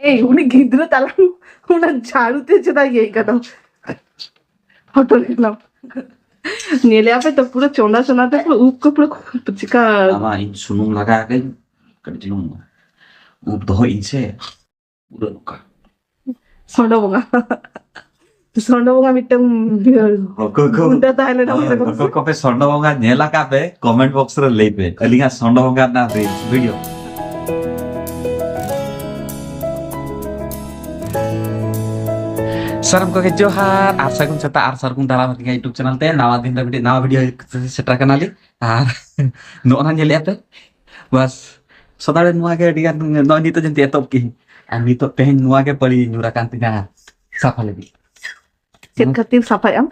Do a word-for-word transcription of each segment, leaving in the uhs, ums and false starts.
ᱮᱭ, ᱩᱱᱤ ᱜᱤᱫᱽᱨᱟᱹ ᱛᱟᱞᱟᱝ ᱚᱱᱟ ᱡᱷᱟᱲᱩ ᱛᱮ ᱪᱮᱫᱟᱜ ᱤᱭᱟᱹᱭ ᱠᱟᱱᱟ? ᱦᱚᱴᱚᱨ ᱮᱱᱟᱢ᱾ ᱧᱮᱞᱮ ᱟᱯᱮ ᱛᱚ, ᱯᱩᱨᱟᱹ ᱪᱚᱸᱫᱟ ᱪᱚᱸᱫᱟ ᱛᱮ ᱯᱩᱨᱟᱹ ᱩᱵ ᱠᱚ ᱯᱩᱨᱟᱹ ᱪᱤᱠᱟ᱾ ᱟᱢᱟ, ᱤᱧ ᱥᱩᱱᱩᱢ ᱞᱟᱜᱟᱣ ᱟᱠᱟᱧ, ᱠᱟᱹᱴᱤᱡ ᱪᱩᱞᱩᱝ ᱩᱵ ᱫᱚᱦᱚᱭ ᱤᱧ ᱥᱮ, ᱯᱩᱨᱟᱹ ᱱᱚᱝᱠᱟ᱾ ᱥᱚᱸᱰᱚ ᱵᱚᱸᱜᱟ᱾ ᱥᱚᱸᱰᱚ ᱵᱚᱸᱜᱟ ᱢᱤᱫᱴᱟᱝ ᱚᱠᱚᱭ ᱠᱚ, ᱜᱩᱱᱰᱟᱹ ᱛᱟᱦᱮᱸ ᱞᱮᱱᱟ ᱢᱤᱫᱴᱟᱝ᱾ ᱚᱠᱚᱭ ᱠᱚᱯᱮ ᱥᱚᱸᱰᱚ ᱵᱚᱸᱜᱟ ᱧᱮᱞ ᱟᱠᱟᱫ ᱯᱮ, ᱠᱚᱢᱮᱱᱴ ᱵᱚᱠᱥ ᱨᱮ ᱞᱟᱹᱭ ᱯᱮ ᱟᱹᱞᱤᱧᱟᱜ ᱥᱚᱸᱰᱚ ᱵᱚᱸᱜᱟ ᱨᱮᱱᱟᱜ ᱨᱤᱞᱥ ᱵᱷᱤᱰᱤᱭᱳ᱾ ᱥᱟᱱᱟᱢ ᱠᱚᱜᱮ ᱡᱚᱦᱟᱨ ᱟᱨ ᱥᱟᱹᱜᱩᱱ ᱥᱮᱛᱟᱜ ᱟᱨ ᱥᱟᱹᱜᱩᱱ ᱫᱟᱨᱟᱢ ᱟᱹᱞᱤᱧᱟᱜ YouTube ᱪᱮᱱᱮᱞ ᱛᱮ ᱱᱟᱣᱟ ᱫᱤᱱ ᱨᱮ ᱢᱤᱫᱴᱤᱡ ᱱᱟᱣᱟ ᱵᱷᱤᱰᱤᱭᱳ ᱥᱮᱴᱮᱨ ᱠᱟᱱᱟᱞᱤᱧ᱾ ᱟᱨ ᱱᱚᱜᱼᱚ ᱱᱟ ᱧᱮᱞᱮᱫᱼᱟ ᱯᱮ, ᱵᱟᱥ ᱥᱟᱱᱛᱟᱲ ᱱᱚᱣᱟ ᱜᱮ ᱟᱹᱰᱤ ᱜᱟᱱ ᱱᱚᱜᱼᱚᱭ ᱱᱤᱛᱚᱜ ᱡᱮᱢᱛᱤ ᱮᱛᱚᱦᱚᱵ ᱠᱤ, ᱟᱨ ᱱᱤᱛᱚᱜ ᱛᱮᱦᱮᱧ ᱱᱚᱣᱟ ᱜᱮ ᱯᱟᱹᱲᱤ ᱧᱩᱨ ᱟᱠᱟᱱ ᱛᱤᱧᱟ ᱥᱟᱯᱷᱟ ᱞᱟᱹᱜᱤᱫ᱾ ᱪᱮᱫ ᱠᱷᱟᱹᱛᱤᱨ ᱥᱟᱯᱷᱟᱭᱟᱢ?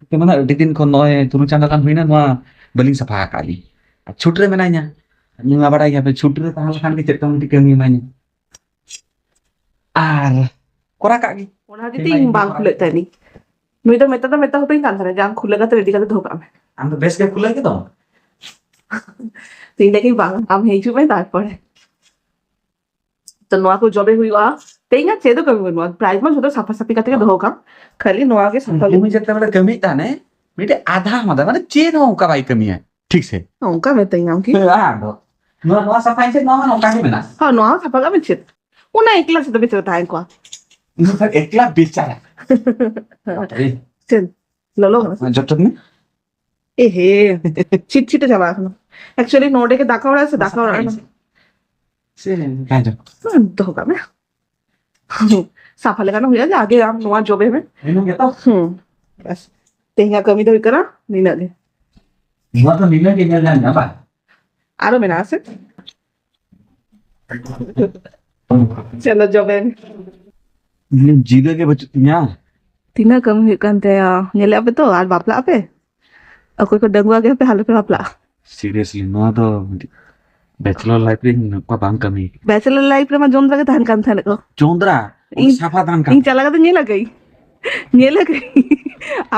ᱛᱮ ᱢᱟᱱᱮ ᱟᱹᱰᱤ ᱫᱤᱱ ᱠᱷᱚᱱ ᱱᱚᱜᱼᱚᱭ ᱛᱩᱨᱩᱭ ᱪᱟᱸᱫᱳ ᱜᱟᱱ ᱦᱩᱭᱱᱟ ᱱᱚᱣᱟ ᱵᱟᱹᱞᱤᱧ ᱥᱟᱯᱷᱟ ᱟᱠᱟᱫ ᱞᱤᱧ᱾ ᱟᱨ ᱪᱷᱩᱴ ᱨᱮ ᱢᱮᱱᱟᱧᱟ, ᱱᱚᱣᱟ ᱵᱟᱲᱟᱭ ᱜᱮᱭᱟ ᱯᱮ, ᱪᱷᱩᱴ ᱨᱮ ᱛᱟᱦᱮᱸ ᱞᱮᱠᱷᱟᱱ ᱜᱮ ᱪᱮᱫ ᱠᱚ ᱢᱤᱫᱴᱤᱡ ᱠᱟᱹᱢᱤ ᱮᱢᱟᱧᱟ᱾ ᱟᱨ ᱠᱚᱨᱟᱣ ᱠᱟᱜ ᱜᱮ᱾ ᱚᱱᱟ ᱦᱚᱛᱮᱡ ᱛᱮ ᱤᱧ ᱵᱟᱝ ᱠᱷᱩᱞᱟᱹᱜ ᱛᱟᱦᱮᱱᱤᱧ᱾ ᱱᱩᱭ ᱫᱚ ᱢᱮᱛᱟ ᱫᱚ ᱢᱮᱛᱟ ᱦᱚᱴᱚᱧ ᱠᱟᱱ ᱛᱟᱦᱮᱱᱟ ᱡᱮ ᱟᱢ ᱠᱷᱩᱞᱟᱹ ᱠᱟᱛᱮ ᱨᱮᱰᱤ ᱠᱟᱛᱮ ᱫᱚᱦᱚ ᱠᱟᱜ ᱢᱮ᱾ ᱟᱢ ᱫᱚ ᱵᱮᱥ ᱜᱮ ᱠᱷᱩᱞᱟᱹ ᱜᱮ ᱫᱚ᱾ ᱛᱚ ᱤᱧ ᱞᱟᱹᱭ ᱠᱤᱧ ᱵᱟᱝ, ᱟᱢ ᱦᱤᱡᱩᱜ ᱢᱮ ᱛᱟᱨᱯᱚᱨᱮ᱾ ᱛᱚ ᱱᱚᱣᱟ ᱠᱚ ᱡᱚᱵᱮ ᱦᱩᱭᱩᱜᱼᱟ᱾ ᱛᱮᱦᱮᱧ ᱟᱨ ᱪᱮᱫ ᱦᱚᱸ ᱠᱟᱹᱢᱤ ᱵᱟᱹᱱᱩᱜᱼᱟ, ᱯᱨᱟᱭ ᱢᱟ ᱡᱷᱚᱛᱚ ᱥᱟᱯᱷᱟ ᱥᱟᱯᱷᱤ ᱠᱟᱛᱮ ᱜᱮ ᱫᱚᱦᱚ ᱠᱟᱜ᱾ ᱠᱷᱟᱹᱞᱤ ᱱᱚᱣᱟ ᱜᱮ ᱥᱟᱯᱷᱟ ᱩᱱᱤ ᱡᱮᱛᱮ ᱵᱮᱲᱟ ᱠᱟᱹᱢᱤᱭᱮᱫ ᱛᱟᱦᱮᱱᱮ, ᱢᱤᱫᱴᱮᱡ ᱟᱫᱷᱟ ᱢᱟᱫᱟ, ᱢᱟᱱᱮ ᱪᱮᱫ ᱦᱚᱸ ᱚᱱᱠᱟ ᱵᱟᱭ ᱠᱟᱹᱢᱤᱭᱟ, ᱴᱷᱤᱠ ᱥᱮ? ᱚᱱᱠᱟ ᱢᱮᱛᱟᱹᱧ ᱟᱢ ᱠᱤ? ᱦᱮᱸ, ᱟᱫᱚ ᱱᱚᱣᱟ, ᱱᱚᱣᱟ ᱥᱟᱯᱷᱟᱭ ᱪᱮᱫ, ᱱᱚᱣᱟ ᱢᱟ ᱱᱚᱝᱠᱟ ᱜᱮ ᱢᱮᱱᱟᱜᱼᱟ᱾ ᱦᱚᱸ, ᱱᱚᱣᱟ ᱥᱟᱯᱷᱟ ᱠᱟᱜ ᱢᱮ ᱪᱮᱫ? ᱚᱱᱟ ᱮᱠᱞᱟ ᱥᱮᱫ ᱫᱚ ᱵᱮᱪᱟᱨᱟ ᱛᱟᱦᱮᱸ ᱠᱚᱜᱼᱟ᱾ ᱮᱠᱞᱟ ᱵᱮᱪᱟᱨᱟ᱾ ᱵᱟᱯᱨᱮ᱾ ᱪᱮᱫ? ᱞᱚᱞᱚ ᱠᱟᱱᱟ ᱥᱮ? ᱡᱚᱴᱮᱫ ᱢᱮ᱾ ᱮ ᱦᱮ, ᱪᱷᱤᱴ ᱪᱷᱤᱴᱮ ᱪᱟᱵᱟ ᱟᱠᱟᱱᱟ᱾ Actually, ᱱᱚᱰᱮ ᱜᱮ ᱫᱟᱠᱟ ᱚᱲᱟᱜ ᱥᱮ ᱫᱟᱠᱟ ᱚᱲᱟᱜ ᱨᱮᱱᱟᱜ? ᱥᱮ, ᱦᱮᱸ, ᱡᱚ᱾ ᱦᱩᱸ, ᱫᱚᱦᱚ ᱠᱟᱜ ᱢᱮ᱾ ᱥᱟᱯᱷᱟ ᱞᱮᱠᱟᱱᱟᱜ ᱦᱩᱭᱩᱜᱼᱟ ᱡᱮ ᱟᱜᱮ ᱟᱢ ᱱᱚᱣᱟ ᱡᱚᱵᱮ ᱢᱮ᱾ ᱤᱱᱟᱹ ᱜᱮᱛᱚ? ᱦᱩᱸ, ᱵᱟᱥ᱾ ᱛᱮᱦᱮᱧᱟᱜ ᱠᱟᱹᱢᱤ ᱫᱚ ᱦᱩᱭᱩᱜ ᱠᱟᱱᱟ ᱱᱤᱱᱟᱹᱜ ᱜᱮ᱾ ᱱᱚᱣᱟ ᱫᱚ ᱱᱤᱱᱟᱹᱜ ᱜᱮ ᱧᱮᱞ ᱧᱟᱢ ᱮᱱᱟ, ᱵᱟᱝ? ᱟᱨᱚ ᱢᱮᱱᱟᱜᱼᱟ ᱥᱮ? ᱪᱚᱞᱚ ᱡᱚᱵᱮ ᱢᱮ᱾ ᱤᱧ ᱡᱤᱞ ᱜᱮ ᱵᱟᱹᱪᱩᱜ ᱛᱤᱧᱟ᱾ ᱛᱤᱱᱟᱹᱜ ᱠᱟᱹᱢᱤ ᱦᱩᱭᱩᱜ ᱠᱟᱱ ᱛᱟᱭᱟ, ᱧᱮᱞᱮᱫ ᱟᱯᱮ ᱛᱚ, ᱟᱨ ᱵᱟᱯᱞᱟᱜ ᱟᱯᱮ? ᱚᱠᱚᱭ ᱠᱚ ᱰᱟᱺᱜᱩᱣᱟᱹ ᱜᱮᱭᱟ ᱯᱮ, ᱟᱞᱚ ᱯᱮ ᱵᱟᱯᱞᱟᱜᱼᱟ᱾ Seriously, ᱱᱚᱣᱟ ᱫᱚ bachelor life ᱨᱮ ᱱᱚᱝᱠᱟ ᱵᱟᱝ ᱠᱟᱹᱢᱤ᱾ Bachelor life ᱨᱮᱢᱟ ᱡᱚᱸᱫᱽᱨᱟ ᱜᱮ ᱛᱟᱦᱮᱱ ᱠᱟᱱ ᱛᱟᱦᱮᱸᱱ ᱠᱚ᱾ ᱡᱚᱸᱫᱽᱨᱟ? ᱤᱧ, ᱥᱟᱯᱷᱟ ᱛᱟᱦᱮᱱ ᱠᱟᱱ᱾ ᱤᱧ ᱪᱟᱞᱟᱣ ᱠᱟᱛᱮ ᱧᱮᱞ ᱟᱠᱟᱫᱟᱹᱧ, ᱧᱮᱞ ᱟᱠᱟᱫᱟᱹᱧ᱾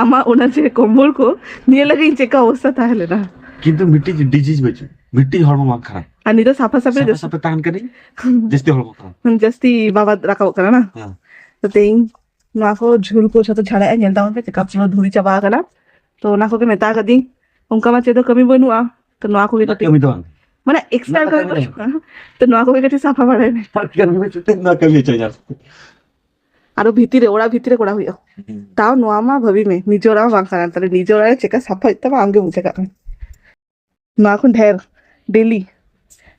ᱟᱢᱟᱜ ᱚᱱᱟ ᱡᱮ ᱠᱚᱢᱵᱚᱞ ᱠᱚ ᱧᱮᱞ ᱟᱠᱟᱫᱟᱹᱧ, ᱪᱮᱫᱠᱟ ᱚᱵᱚᱥᱛᱟ ᱛᱟᱦᱮᱸ ᱞᱮᱱᱟ᱾ ᱠᱤᱱᱛᱩ ᱢᱤᱫᱴᱤᱡ disease ᱵᱟᱹᱪᱩᱜ, ᱢᱤᱫᱴᱤᱡ ᱦᱚᱲᱢᱚ ᱵᱟᱝ ᱠᱷᱟᱨᱟᱯ᱾ ᱟᱨ ᱱᱤᱛᱚᱜ ᱥᱟᱯᱷᱟ ᱥᱟᱹᱯᱷᱤ ᱥᱟᱯᱷᱟ ᱡᱟᱹᱥᱛᱤ ᱥᱟᱯᱷᱟ ᱛᱟᱦᱮᱱ ᱠᱟᱹᱱᱟᱹᱧ᱾ ᱡᱟᱹᱥᱛᱤ ᱦᱚᱲᱢᱚ ᱠᱟᱱᱟ᱾ ᱡᱟᱹᱥᱛᱤ ᱵᱟᱵᱟᱫ ᱨᱟᱠᱟᱵᱚᱜ ᱠᱟᱱᱟ ᱱᱟ᱾ ᱦᱮᱸ᱾ ᱛᱚ ᱛᱮᱦᱮᱧ ᱱᱚᱣᱟ ᱠᱚ ᱡᱷᱩᱞ ᱠᱚ ᱡᱷᱚᱛᱚ ᱡᱷᱟᱲᱟᱜᱼᱟ, ᱧᱮᱞ ᱛᱟᱵᱚᱱ ᱯᱮ ᱪᱮᱠᱟ ᱯᱩᱨᱟᱹ ᱫᱷᱩᱲᱤ ᱪᱟᱵᱟ ᱟᱠᱟᱱᱟ᱾ ᱛᱚ ᱚᱱᱟ ᱠᱚᱜᱮ ᱢᱮᱛᱟ ᱠᱟᱫᱤᱧ, ᱚᱱᱠᱟ ᱢᱟ ᱪᱮᱫ ᱦᱚᱸ ᱠᱟᱹᱢᱤ ᱵᱟᱹᱱᱩᱜᱼᱟ᱾ ᱛᱚ ᱱᱚᱣᱟ ᱠᱚᱜᱮ ᱚᱱᱟ ᱠᱟᱹᱴᱤᱡ ᱠᱟᱹᱢᱤ ᱫᱚ ᱵᱟᱝ᱾ ᱢᱟᱱᱮ ᱮᱠᱥᱴᱨᱟ ᱚᱱᱟ ᱠᱟᱹᱢᱤ ᱠᱟᱹᱢᱤ ᱫᱚ ᱵᱟᱹᱱᱩᱜᱼᱟ᱾ ᱛᱚ ᱱᱚᱣᱟ ᱠᱚᱜᱮ ᱠᱟᱹᱴᱤᱡ ᱥᱟᱯᱷᱟ ᱵᱟᱲᱟᱭ ᱢᱮ᱾ ᱟᱨ ᱠᱟᱹᱢᱤ ᱢᱮ, ᱪᱮᱫ ᱱᱚᱣᱟ ᱠᱟᱹᱢᱤ ᱦᱚᱪᱚᱧᱟ? ᱟᱨᱚ ᱵᱷᱤᱛᱤᱨ ᱨᱮ, ᱚᱲᱟᱜ ᱵᱷᱤᱛᱤᱨ ᱨᱮ ᱠᱚᱨᱟᱣ ᱦᱩᱭᱩᱜᱼᱟ᱾ ᱦᱩᱸ᱾ ᱛᱟᱣ ᱱᱚᱣᱟ ᱢᱟ ᱵᱷᱟᱹᱵᱤ ᱢᱮ, ᱱᱤᱡᱮ ᱚᱲᱟᱜ ᱢᱟ ᱵᱟᱝ ᱠᱟᱱᱟ, ᱛᱟᱦᱞᱮ ᱱᱤᱡᱮ ᱚᱲᱟᱜ ᱨᱮ ᱪᱮᱠᱟ ᱥᱟᱯᱷᱟ ᱦᱩᱭᱩᱜ ᱛᱟᱢᱟ ᱟᱢᱜᱮ ᱵᱩᱡᱷᱟᱹᱣ ᱠᱟᱜ ᱢᱮ᱾ ᱱᱚᱣᱟ ᱠᱷᱚᱱ ᱰᱷᱮᱨ ᱰᱮᱞᱤ᱾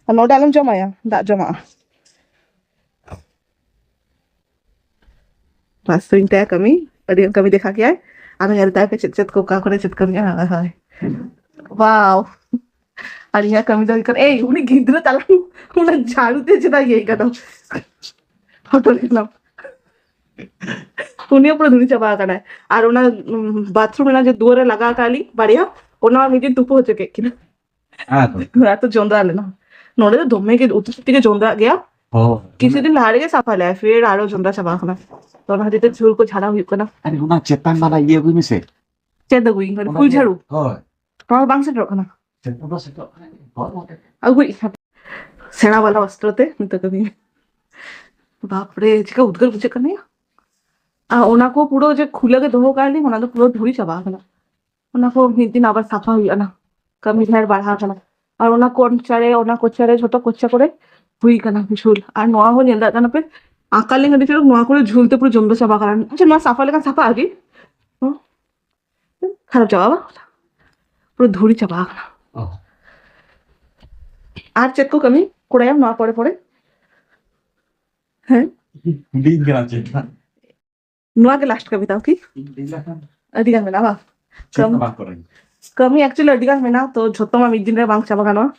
ᱟᱨ ᱱᱚᱰᱮ ᱟᱞᱚᱢ ᱡᱚᱢᱟᱭᱟ, ᱫᱟᱜ ᱡᱚᱢᱟᱜᱼᱟ᱾ ᱵᱟᱥ, ᱦᱩᱭᱮᱱ ᱛᱟᱭᱟ ᱠᱟᱹᱢᱤ, ᱟᱹᱰᱤ ᱜᱟᱱ ᱠᱟᱹᱢᱤ ᱫᱮᱠᱷᱟ ᱠᱮᱜᱼᱟᱭ᱾ ᱟᱫᱚ ᱧᱮᱞ ᱛᱟᱭ ᱯᱮ ᱪᱮᱫ ᱪᱮᱫ ᱠᱚ, ᱚᱠᱟ ᱠᱚᱨᱮ ᱪᱮᱫ ᱠᱟᱹᱢᱤ, ᱦᱳᱭ, ᱦᱳᱭ᱾ ᱣᱟᱣ! ᱟᱨ ᱤᱧᱟᱹᱜ ᱠᱟᱹᱢᱤ ᱫᱚ ᱦᱩᱭᱩᱜ ᱠᱟᱱᱟ, ᱮᱭ, ᱩᱱᱤ ᱜᱤᱫᱽᱨᱟᱹ ᱛᱟᱞᱟ ᱚᱱᱟ ᱡᱷᱟᱲᱩ ᱛᱮ ᱪᱮᱫᱟᱜ ᱤᱭᱟᱹᱭ ᱠᱟᱱᱟ? ᱯᱷᱳᱴᱳ ᱧᱮᱞᱟᱢ᱾ ᱩᱱᱤ ᱦᱚᱸ ᱯᱩᱨᱟᱹ ᱫᱷᱩᱲᱤ ᱪᱟᱵᱟ ᱟᱠᱟᱱᱟᱭ᱾ ᱟᱨ ᱚᱱᱟ, ᱩᱢ, ᱵᱟᱛᱷᱨᱩᱢ ᱨᱮᱱᱟᱜ ᱡᱮ ᱫᱩᱣᱟᱹᱨ ᱨᱮ ᱞᱟᱜᱟᱣ ᱟᱠᱟᱫ ᱞᱤᱧ ᱵᱟᱨᱭᱟ, ᱚᱱᱟ ᱢᱤᱫ ᱫᱤᱱ ᱛᱩᱯᱩ ᱦᱚᱪᱚ ᱠᱮᱫ ᱠᱤᱱᱟ᱾ ᱦᱮᱸ ᱛᱚ᱾ ᱚᱱᱟ ᱛᱚ ᱡᱚᱸᱫᱽᱨᱟ ᱞᱮᱱᱟ᱾ ᱱᱚᱰᱮ ᱫᱚ ᱫᱚᱢᱮ ᱜᱮ ᱩᱛᱤ ᱥᱩᱛᱤ ᱜᱮ ᱡᱚᱸᱫᱽᱨᱟ ᱜᱮᱭᱟ᱾ ᱦᱳᱭ᱾ ᱠᱤᱪᱷᱩ ᱫᱤᱱ ᱞᱟᱦᱟ ᱨᱮᱜᱮ ᱥᱟᱯᱷᱟ ᱞᱮᱜᱼᱟ, ᱯᱷᱮᱨ ᱟᱨᱚ ᱡᱚᱸᱫᱽᱨᱟ ᱪᱟᱵᱟ ᱟᱠᱟᱱᱟ᱾ ᱛᱚ ᱚᱱᱟ ᱠᱷᱟᱹᱛᱤᱨ ᱛᱮ ᱡᱷᱩᱞ ᱠᱚ ᱡᱷᱟᱲᱟᱣ ᱦᱩᱭᱩᱜ ᱠᱟᱱᱟ᱾ ᱟᱨᱮ, ᱚᱱᱟ ᱪᱮᱛᱟᱱ ᱵᱟᱞᱟ ᱤᱭᱟᱹ ᱟᱹᱜᱩᱭ ᱢᱮᱥᱮ᱾ ᱪᱮᱫ ᱟᱹᱜᱩᱭ? ᱚᱱᱟ ᱯᱷᱩᱞ ᱤᱭᱟᱹ᱾ ᱦᱳᱭ᱾ ᱱᱚᱣᱟ ᱵᱟᱝ ᱥᱮᱴᱮᱨᱚᱜ ᱠᱟᱱᱟ᱾ ᱥᱮᱴᱮᱨ ᱫᱚ ᱥᱮᱴᱮᱨᱚᱜ ᱠᱟᱱᱟ᱾ ᱦᱳᱭ, ᱦᱳᱭ᱾ ᱟᱹᱜᱩᱭ ᱦᱟᱯᱮ᱾ ᱥᱮᱬᱟ ᱵᱟᱞᱟ ᱚᱥᱛᱨᱚ ᱛᱮ ᱱᱤᱛᱚᱜ ᱠᱟᱹᱢᱤ᱾ ᱵᱟᱯᱨᱮ, ᱪᱮᱠᱟ ᱩᱫᱽᱜᱟᱹᱨ ᱵᱩᱡᱷᱟᱹᱜ ᱠᱟᱱᱟ ᱭᱟ᱾ ᱟᱨ ᱚᱱᱟ ᱠᱚ ᱯᱩᱨᱟᱹ ᱡᱮ ᱠᱷᱩᱞᱟᱹ ᱜᱮ ᱫᱚᱦᱚ ᱠᱟᱜ ᱞᱤᱧ, ᱚᱱᱟ ᱫᱚ ᱯᱩᱨᱟᱹ ᱫᱷᱩᱲᱤ ᱪᱟᱵᱟ ᱟᱠᱟᱱᱟ᱾ ᱚᱱᱟ ᱠᱚ ᱢᱤᱫ ᱫᱤᱱ ᱟᱵᱟᱨ ᱥᱟᱯᱷᱟ ᱦᱩᱭᱩᱜᱼᱟ ᱱᱟ, ᱠᱟᱹᱢᱤ ᱰᱷᱮᱨ ᱵᱟᱲᱦᱟᱣ ᱠᱟᱱᱟ᱾ ᱟᱨ ᱚᱱᱟ ᱠᱚᱧᱪᱟ ᱨᱮ, ᱚᱱᱟ ᱠᱚᱪᱟ ᱨᱮ, ᱡᱷᱚᱛᱚ ᱠᱚᱪᱟ ᱠᱚᱨᱮ ᱦᱩᱭ ᱠᱟᱱᱟ ᱡᱷᱩᱞ᱾ ᱟᱨ ᱱᱚᱣᱟ ᱦᱚᱸ ᱧᱮᱞ ᱫᱟᱲᱮᱭᱟᱜ ᱠᱟᱱᱟ ᱯᱮ, ᱟᱸᱠᱟ ᱞᱤᱧ ᱟᱹᱰᱤ ᱪᱚᱨᱚᱠ, ᱱᱚᱣᱟ ᱠᱚᱨᱮ ᱡᱷᱩᱞ ᱛᱮ ᱯᱩᱨᱟᱹ ᱡᱚᱢ ᱫᱚ ᱪᱟᱵᱟ ᱠᱟᱱᱟ᱾ ᱟᱪᱪᱷᱟ, ᱱᱚᱣᱟ ᱥᱟᱯᱷᱟ ᱞᱮᱠᱷᱟᱱ ᱥᱟᱯᱷᱟᱜᱼᱟ ᱠᱤ? ᱦᱚᱸ? ᱠᱷᱟᱨᱟᱯ ᱪᱟᱵᱟᱜᱼᱟ ᱵᱟᱝ? ᱯᱩᱨᱟᱹ ᱫᱷᱩᱲᱤ ᱪᱟᱵᱟ ᱠᱟᱱᱟ᱾ ᱚ᱾ ᱟᱨ ᱪᱮᱫ ᱠᱚ ᱠᱟᱹᱢᱤ ᱠᱚᱨᱟᱭᱟᱢ ᱱᱚᱣᱟ ᱯᱚᱨᱮ ᱯᱚᱨᱮ? ᱦᱮᱸ? ᱦᱩᱰᱤᱧ ᱠᱟᱱᱟ ᱪᱮᱫ ᱦᱟᱸᱜ? ᱱᱚᱣᱟ ᱜᱮ ᱞᱟᱥᱴ ᱠᱟᱹᱢᱤ ᱛᱟᱢ ᱠᱤ? ᱤᱧ ᱞᱟᱹᱭ ᱞᱮᱠᱷᱟᱱ ᱟᱹᱰᱤ ᱜᱟᱱ ᱢᱮᱱᱟᱜᱼᱟ ᱵᱟᱝ? ᱪᱮᱫ ᱦᱚᱸ ᱠᱟᱹᱢᱤ, ᱵᱟᱝ ᱠᱚᱨᱟᱣ ᱦᱩᱭᱩᱜᱼᱟ᱾ ᱠᱟᱹᱢᱤ actually ᱟᱹᱰᱤ ᱜᱟᱱ ᱢᱮᱱᱟᱜᱼᱟ, ᱛᱚ ᱡᱷᱚᱛᱚ ᱢᱟ ᱢᱤᱫ ᱫᱤᱱ ᱨᱮ ᱵᱟᱝ ᱪᱟᱵᱟ ᱜᱟᱱᱚᱜᱼᱟ᱾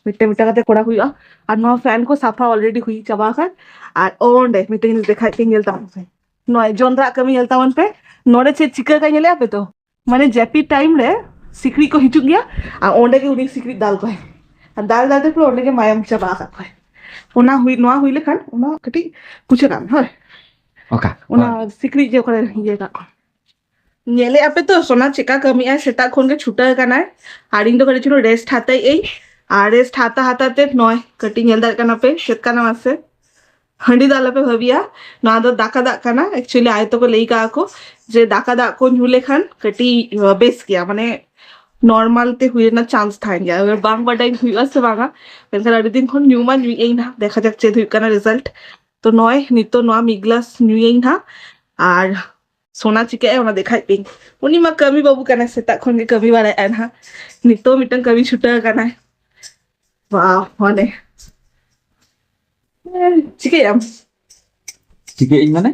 ᱢᱤᱫᱴᱮᱱ ᱢᱤᱫᱴᱮᱱ ᱠᱟᱛᱮ ᱠᱚᱨᱟᱣ ᱦᱩᱭᱩᱜᱼᱟ᱾ ᱟᱨ ᱱᱚᱣᱟ ᱯᱷᱮᱱ ᱠᱚ ᱥᱟᱯᱷᱟ already ᱦᱩᱭ ᱪᱟᱵᱟ ᱟᱠᱟᱱ᱾ ᱟᱨ ᱚᱸᱰᱮ ᱢᱤᱫᱴᱮᱱ ᱡᱤᱱᱤᱥ ᱫᱮᱠᱷᱟᱣᱮᱫ ᱯᱮ, ᱧᱮᱞ ᱛᱟᱵᱚᱱ ᱯᱮ, ᱱᱚᱜᱼᱚᱭ ᱡᱚᱸᱫᱽᱨᱟ ᱠᱟᱹᱢᱤ ᱧᱮᱞ ᱛᱟᱵᱚᱱ ᱯᱮ᱾ ᱱᱚᱰᱮ ᱪᱮᱫ ᱪᱤᱠᱟᱹ ᱠᱟᱱᱟ ᱧᱮᱞᱮᱫᱼᱟ ᱯᱮ ᱛᱚ? ᱢᱟᱱᱮ ᱡᱟᱹᱯᱤᱫ ᱴᱟᱭᱤᱢ ᱨᱮ ᱥᱤᱠᱲᱤᱡ ᱠᱚ ᱦᱤᱡᱩᱜ ᱜᱮᱭᱟ, ᱟᱨ ᱚᱸᱰᱮ ᱜᱮ ᱩᱱᱤ ᱥᱤᱠᱲᱤᱡ ᱫᱟᱞ ᱠᱚᱣᱟᱭ, ᱟᱨ ᱫᱟᱞ ᱫᱟᱞ ᱛᱮ ᱯᱩᱨᱟᱹ ᱚᱸᱰᱮ ᱜᱮ ᱢᱟᱭᱟᱢ ᱪᱟᱵᱟ ᱟᱠᱟᱫ ᱠᱚᱣᱟᱭ᱾ ᱚᱱᱟ ᱦᱩᱭ, ᱱᱚᱣᱟ ᱦᱩᱭ ᱞᱮᱠᱷᱟᱱ ᱚᱱᱟ ᱠᱟᱹᱴᱤᱡ ᱯᱩᱪᱷᱟᱹ ᱠᱟᱜ ᱢᱮ, ᱦᱳᱭ᱾ ᱚᱠᱟ? ᱚᱱᱟ ᱦᱳᱭ᱾ ᱥᱤᱠᱲᱤᱡ ᱡᱮ ᱚᱠᱟᱨᱮ ᱤᱭᱟᱹ ᱠᱟᱜ ᱠᱚ᱾ ᱧᱮᱞᱮᱫ ᱟᱯᱮ ᱛᱚ, ᱥᱳᱱᱟ ᱪᱮᱠᱟ ᱠᱟᱹᱢᱤᱜᱼᱟᱭ, ᱥᱮᱛᱟᱜ ᱠᱷᱚᱱ ᱜᱮ ᱪᱷᱩᱴᱟᱹᱣ ᱠᱟᱱᱟᱭ᱾ ᱟᱨ ᱤᱧ ᱫᱚ ᱠᱟᱹᱴᱤᱡ ᱪᱩᱞᱩᱝ ᱨᱮᱥᱴ ᱦᱟᱛᱟᱣ ᱟᱹᱧ, ᱟᱨ ᱨᱮᱥᱴ ᱦᱟᱛᱟ ᱦᱟᱛᱟ ᱛᱮ ᱱᱚᱜᱼᱚᱭ ᱠᱟᱹᱴᱤᱡ ᱧᱮᱞ ᱫᱟᱲᱮᱭᱟᱜ ᱠᱟᱱᱟ ᱯᱮ ᱪᱮᱫ ᱠᱟᱱᱟ ᱢᱟᱥᱮ᱾ ᱦᱟᱺᱰᱤ ᱫᱚ ᱟᱞᱚᱯᱮ ᱵᱷᱟᱹᱵᱤᱭᱟ, ᱱᱚᱣᱟ ᱫᱚ ᱫᱟᱠᱟ ᱫᱟᱜ ᱠᱟᱱᱟ᱾ ᱮᱠᱪᱩᱭᱮᱞᱤ ᱟᱭᱳ ᱛᱟᱠᱚ ᱞᱟᱹᱭ ᱠᱟᱜᱼᱟ ᱠᱚ ᱡᱮ ᱫᱟᱠᱟ ᱫᱟᱜ ᱠᱚ ᱧᱩ ᱞᱮᱠᱷᱟᱱ ᱠᱟᱹᱴᱤᱡ ᱵᱮᱥ ᱜᱮᱭᱟ, ᱢᱟᱱᱮ ᱱᱚᱨᱢᱟᱞ ᱛᱮ ᱦᱩᱭ ᱨᱮᱱᱟᱜ ᱪᱟᱱᱥ ᱛᱟᱦᱮᱱ ᱜᱮᱭᱟ᱾ ᱮᱵᱟᱨ ᱵᱟᱝ ᱵᱟᱰᱟᱭ ᱦᱩᱭᱩᱜᱼᱟ ᱥᱮ ᱵᱟᱝᱟ, ᱢᱮᱱᱠᱷᱟᱱ ᱟᱹᱰᱤ ᱫᱤᱱ ᱠᱷᱚᱱ ᱧᱩ ᱢᱟ ᱧᱩᱭᱮᱫ ᱟᱹᱧ ᱱᱟᱦᱟᱜ, ᱫᱮᱠᱷᱟ ᱡᱟᱠ ᱪᱮᱫ ᱦᱩᱭᱩᱜ ᱠᱟᱱᱟ ᱨᱮᱡᱟᱞᱴ᱾ ᱛᱚ ᱱᱚᱜᱼᱚᱭ ᱱᱤᱛᱚᱜ ᱱᱚᱣᱟ ᱢᱤᱫ ᱜᱞᱟᱥ ᱧᱩᱭᱟᱹᱧ ᱱᱟᱦᱟᱜ, ᱟᱨ ᱥᱳᱱᱟ ᱪᱤᱠᱟᱹᱜᱼᱟᱭ ᱚᱱᱟ ᱫᱮᱠᱷᱟᱭ ᱯᱮ᱾ ᱩᱱᱤ ᱢᱟ ᱠᱟᱹᱢᱤ ᱵᱟᱹᱵᱩ ᱠᱟᱱᱟᱭ, ᱥᱮᱛᱟᱜ ᱠᱷᱚᱱ ᱜᱮ ᱠᱟᱹᱢᱤ ᱵᱟᱲᱟᱭᱮᱫᱼᱟᱭ ᱱᱟᱦᱟᱜ, ᱱᱤᱛᱚᱜ ᱢᱤᱫᱴᱟᱝ ᱠᱟᱹᱢᱤ ᱪᱷᱩᱴᱟᱹᱣ ᱟᱠᱟᱱᱟᱭ᱾ ᱵᱟ ᱢᱟᱱᱮ ᱪᱤᱠᱟᱹᱭᱟᱢ? ᱪᱤᱠᱟᱹᱭᱟᱹᱧ ᱢᱟᱱᱮ?